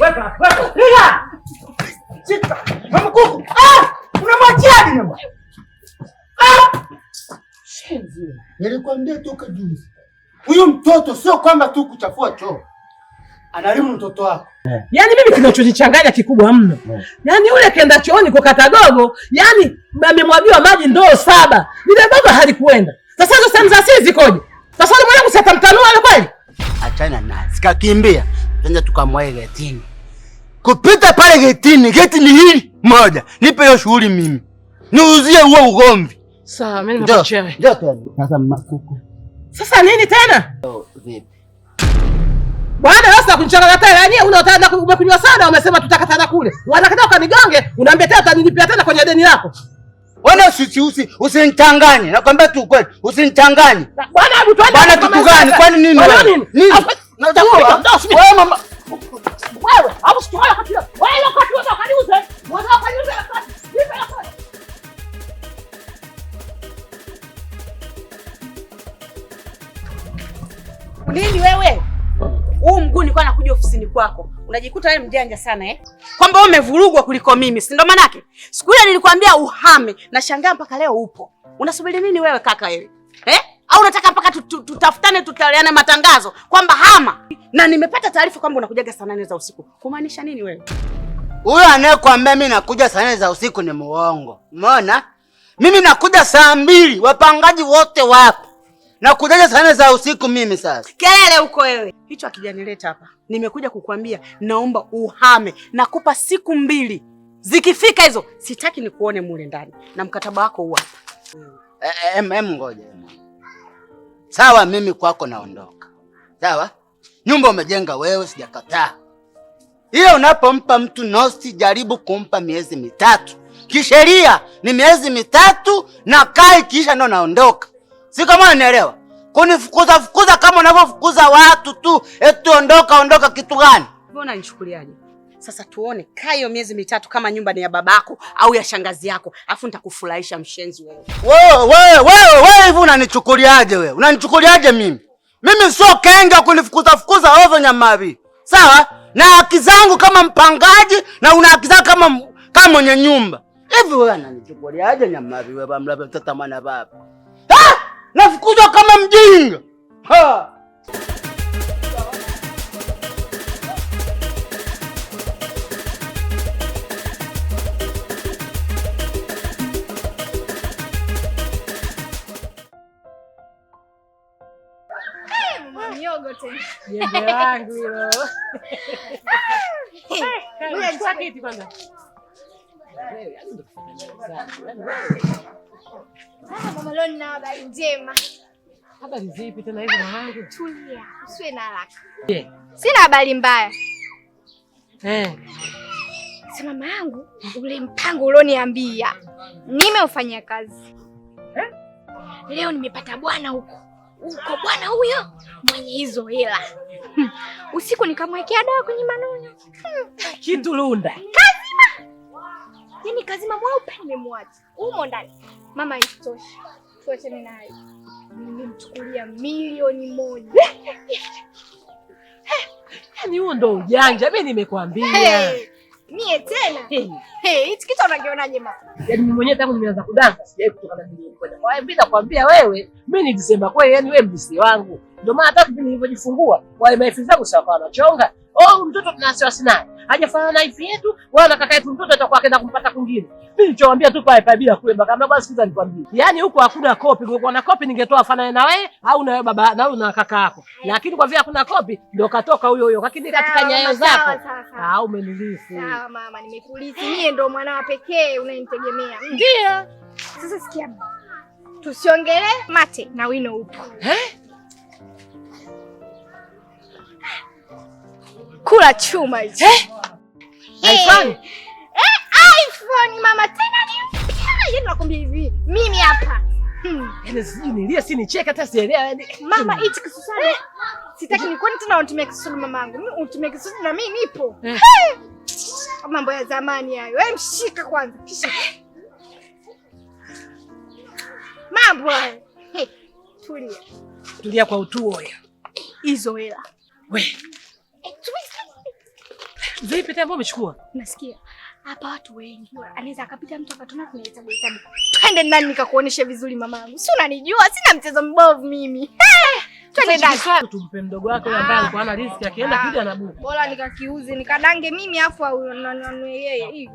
Weka, weka. Piga. Shika. Mama kuku. Ah! Unamwachiaje nyama? Ah! Shenzi. Nilikwambia toka juzi. Huyu mtoto sio kwamba tu kuchafua choo. Anaharibu mtoto wako. Yaani mimi kinachonichanganya kikubwa mno. Yaani yule kenda chooni kwa katagogo, yaani amemwagiwa maji ndoo 7. Lile gogo halikuenda. Sasa hizo sehemu za siri zikoje? Sasa yule mwanangu si atamtanua yule kweli? Achana naye. Sikakimbia. Twende tukamwae getini. Kupita pale getini, geti ni hili moja. Nipe hiyo shughuli mimi. Niuzie huo ugomvi. Sawa, mimi nimekuachia wewe. Njoo twende. Sasa mmakuku. Sasa nini tena? Oh, vipi? Bwana sasa kunichanganya tena. Yaani unataka umekunywa sana umesema tutakatana kule. Wanakata ukanigonge, unaambia tena utanilipia tena kwenye deni lako. Wewe usinichanganye. Nakwambia tu kweli, usinichanganye. Bwana hebu twende. Bwana kitu gani? Kwani nini Bwana wewe? nini? Nini? Nitakuwa. Wewe mama. Wewe, hapo sitoa wakati. Wewe wakati wewe ukaniuze. Wewe ukaniuze wakati. Nipe wakati. Nini wewe? Huu mguu nilikuwa nakuja ofisini kwako. Unajikuta wewe mjanja sana eh? Kwamba wewe umevurugwa kuliko mimi, si ndo manake? Siku ile nilikwambia uhame na shangaa mpaka leo upo. Unasubiri nini wewe kaka wewe? Eh? Au unataka mpaka tutafutane tutaleane matangazo kwamba hama? Na nimepata taarifa kwamba unakujaga saa 8 za usiku. Kumaanisha nini wewe? Huyo anayekwambia mimi nakuja saa 8 za usiku ni muongo. Umeona? Mimi nakuja saa 2, wapangaji wote wapo. Nakujaje saa 8 za usiku mimi sasa? Kelele huko wewe. Hicho hakijanileta hapa. Nimekuja kukuambia naomba uhame. Nakupa siku 2. Zikifika hizo sitaki nikuone mule ndani. Na mkataba wako huu hapa. Ngoja. Sawa, mimi kwako naondoka. Sawa? Nyumba umejenga wewe, sijakataa. Ila unapompa mtu nosti jaribu kumpa miezi 3. Kisheria ni miezi 3 na kai kisha ndo naondoka. Si kama unanielewa? Kunifukuza fukuza kama unavyofukuza watu tu, eti ondoka ondoka kitu gani? Mbona unanichukuliaje? Sasa tuone kaa hiyo miezi 3 kama nyumba ni ya babako au ya shangazi yako, afu nitakufurahisha mshenzi wewe. Wewe, wewe, wewe, wewe hivi unanichukuliaje wewe? Unanichukuliaje mimi? Mimi sio kenga kunifukuza fukuza ovyo nyamavi. Sawa? Na haki zangu kama mpangaji na una haki zako kama mwenye nyumba. Hivi wewe unanichukuliaje nyamavi wewe baba mlabe mtoto mwana baba? Ha! Nafukuzwa kama mjinga. Ha! Miogo tena. Jembe wangu hilo. Ngoja chukua kiti kwanza. Sasa mama, leo nina habari njema. Habari zipi tena hizo mwanangu? Tulia, usiwe na haraka. Je. Sina habari mbaya. Si mama yangu, ule mpango ulioniambia nimeufanyia kazi. Leo nimepata bwana huko. Huko bwana huyo mwenye hizo hela. Usiku nikamwekea dawa kwenye manonyo. Kitulunda. Kazima. Yaani kazima mweupe nimemwacha. Humo ndani. Mama, isitoshe. Tuachane naye. Nimemchukulia milioni 1. Yaani huo ndo ujanja, mimi nimekuambia. Hey, mie tena? Hey. Hey, hichi kitu unakionaje mama? Yaani mimi mwenyewe tangu nimeanza kudanga sijawahi kutoka na milioni 1. Kwa hiyo mimi nakwambia wewe, mimi nilisema kweli, yaani wewe mlisi wangu. Ndio maana hata kipindi nilipojifungua, wale maelfu zangu sawa wanachonga. Oh, mtoto tuna wasiwasi naye. Hajafanana na ifi yetu wala na kaka yetu, mtoto atakuwa akaenda kumpata kwingine. Mimi nilichowaambia tu pale pale bila kuemba, kama basi sikiza nikwambie. Yaani huko hakuna kopi, kungekuwa na kopi ningetoa fanane na wewe au na wewe baba na wewe na kaka yako. Lakini kwa vile hakuna kopi ndio katoka huyo huyo. Lakini katika Sawa, nyayo sawa, zako. sawa, sawa. Ah, umenilisi. Sawa mama, nimekulisi. Mie ndo mwana wa pekee unayemtegemea. Ndio. Sasa sikia. Tusiongelee mate na wino upo. Eh? Kula chuma hicho. Eh? iPhone? iPhone mama, tena ni mpya. Yaani nakwambia hivi, mimi hapa. Yaani sijui nilie si nicheke hata sielewi yaani. Mama, hichi kisusadu. Sitaki nikuone tena unatumia kisusadu mamangu. Mimi unatumia kisusadu na mimi nipo. Hey! Mambo ya zamani hayo. Wewe mshika kwanza. Kisha. Mambo hayo. Hey, tulia. Tulia kwa utuo ya. Hizo hela. We. Vipi tena umechukua? Nasikia hapa watu wengi. Anaweza akapita mtu akatona tunahesabu hesabu. Twende ndani nikakuoneshe vizuri mamangu. Si unanijua, sina mchezo mbovu mimi. Twende ndani. Tumpe mdogo wako ambaye alikuwa ana riski akienda kuja na buku. Bora nikakiuzi nikadange mimi afu unanunue yeye. Hii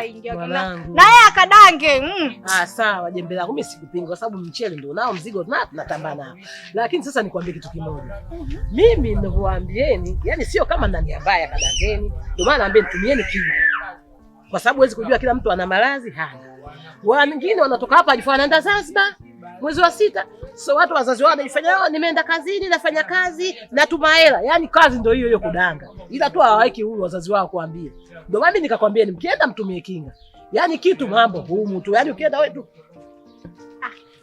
ingia na yeye akadange. Ah sawa jembe langu mimi sikupinga kwa sababu mchele ndio nao mzigo na tunatamba nao. Lakini sasa nikwambie kitu kimoja. Mimi ninavyowaambieni, yani sio kama ndani mbaya kadangeni. Ndio maana naambia tumieni kinga. Kwa sababu huwezi kujua kila mtu ana maradhi hana. Wengine wanatoka hapa ajifanya anaenda Zanzibar mwezi wa 6. So watu wazazi wao wanajifanya nimeenda kazini nafanya kazi natuma hela. Yaani kazi ndio hiyo hiyo kudanga. Ila tu hawaiki huru wazazi wao kuambia. Ndio maana mimi nikakwambia ni mkienda mtumie kinga. Yaani kitu mambo humu tu. Yaani ukienda wewe tu.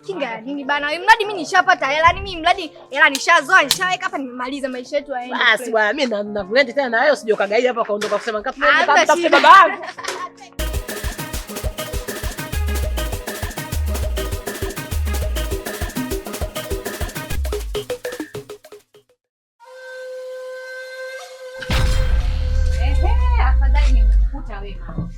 Kinga nini bana? Mradi mimi nishapata hela, yani mimi mradi hela nishazoa, nishaweka hapa nimemaliza maisha yetu yaende. Basi bwana mimi nakuleta tena na wewe usije ukagaidi hapa kaondoka kusema nikamtafute baba yangu. Ehe, afadhali nimekukuta wewe mama.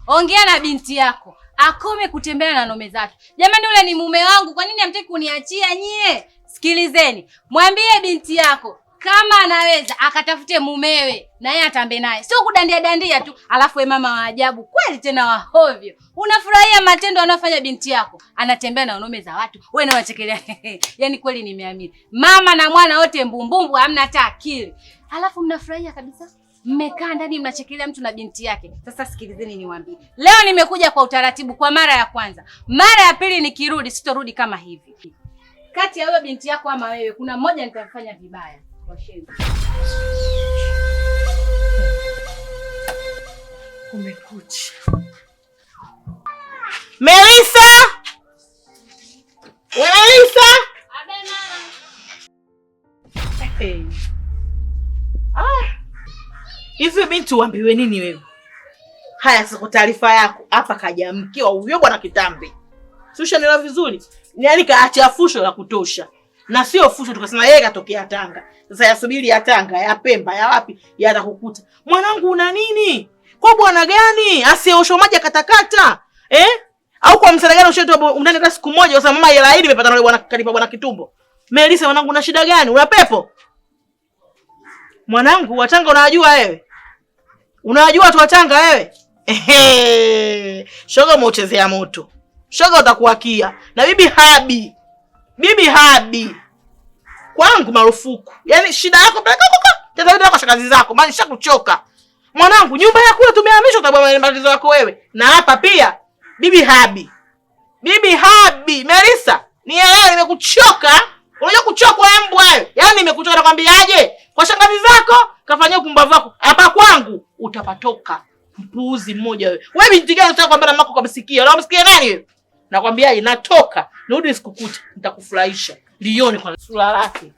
Ongea na binti yako akome kutembea na nome zake. Jamani ule ni mume wangu, kwa nini hamtaki kuniachia nyie? Sikilizeni, mwambie binti yako kama anaweza akatafute mumewe na yeye atambe naye. Sio kudandia dandia tu. Alafu we mama wa ajabu kweli tena wa hovyo. Unafurahia matendo anayofanya binti yako. Anatembea na wanaume za watu. Wewe na unachekelea. Yaani kweli nimeamini. Mama na mwana wote mbumbumbu hamna hata akili. Alafu mnafurahia kabisa. Mmekaa ndani mnachekelea mtu na binti yake. Sasa sikilizeni niwaambie. Leo nimekuja kwa utaratibu kwa mara ya kwanza. Mara ya pili nikirudi sitorudi kama hivi. Kati ya wewe binti yako ama wewe kuna mmoja nitamfanya vibaya. Washenzi. Kumekucha. Melissa! Melissa! Abe mama. Hey. Ah. Hivi binti uambiwe nini wewe? Haya sasa kwa taarifa yako, hapa kaja mkiwa huyo bwana Kitambi. Si ushanielewa vizuri? Yaani kaacha fusho la kutosha. Na sio fusho tukasema yeye katokea Tanga. Sasa yasubiri ya Tanga, ya Pemba, ya wapi, yatakukuta. Mwanangu una nini? Kwa bwana gani? Asiyeosha maji akatakata. Eh? Au kwa msada gani ushoto undani hata siku moja usema mama hela hii nimepata na bwana kanipa bwana Kitumbo. Melissa mwanangu una shida gani? Una pepo? Mwanangu wa Tanga unajua wewe? Unajua watu wa Tanga wewe? Ehe. Shoga umeuchezea moto. Shoga utakuwakia. Na bibi Habi. Bibi Habi. Kwangu marufuku. Yaani shida yako peleka huko. Tena kwa shakazi zako, maana nishakuchoka. Mwanangu nyumba ya kule tumehamishwa kwa sababu matatizo yako wewe. Na hapa pia bibi Habi. Bibi Habi, Melissa, nielewe nimekuchoka. Unajua kuchoka wewe mbwa wewe. Yaani nimekuchoka nakwambiaje? Kwa shangazi zako kafanyia upumbavu wako. Hapa kwangu utapatoka. Mpuuzi mmoja wewe. Wewe binti gani unataka kwambia mamako kamsikia? Unamsikia nani wewe? Nakwambiaje natoka. Nirudi sikukuta, nitakufurahisha. Lione kwa sura lake.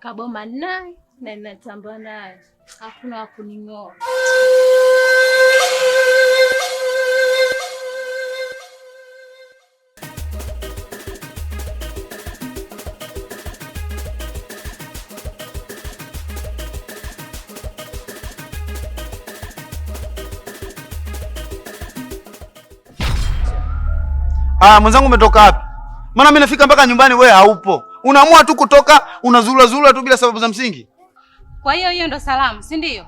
Kaboma naye na ninatamba naye. Hakuna wa kuningoa. Ah, mwenzangu umetoka wapi? Maana mimi nafika mpaka nyumbani wewe haupo. Unaamua tu kutoka, unazurura zurura tu bila sababu za msingi. Kwa hiyo hiyo ndo salamu, si ndio?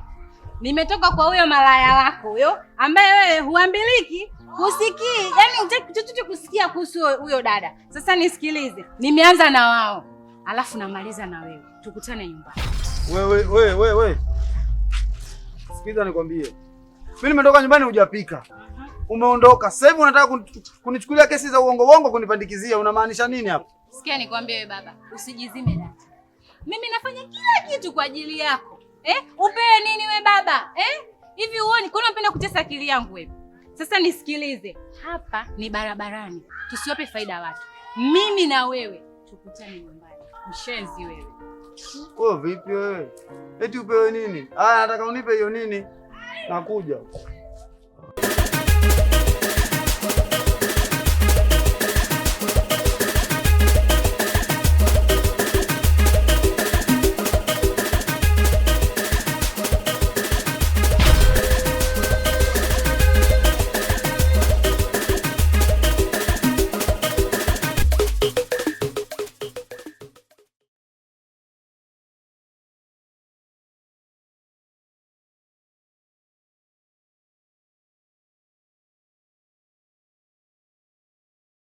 Nimetoka kwa huyo malaya wako huyo ambaye wewe huambiliki, husikii, yani hutaki chochote kusikia kuhusu huyo dada. Sasa nisikilize. Nimeanza na wao, alafu namaliza na wewe. Tukutane nyumbani. Wewe. Sikiliza nikwambie. Mimi nimetoka nyumbani hujapika. Umeondoka. Sasa hivi unataka kunichukulia kesi za uongo uongo kunipandikizia. Unamaanisha nini hapa? Sikia nikwambie wewe baba, usijizime data. Mimi nafanya kila kitu kwa ajili yako. Upewe nini we baba? Hivi uone kuna unapenda kutesa akili yangu wewe. Sasa nisikilize. Hapa ni barabarani. Tusiwape faida watu. Mimi na wewe tukutane nyumbani. Mshenzi wewe. Wewe vipi wewe? Eti upewe nini? Aya nataka unipe hiyo nini? Nakuja.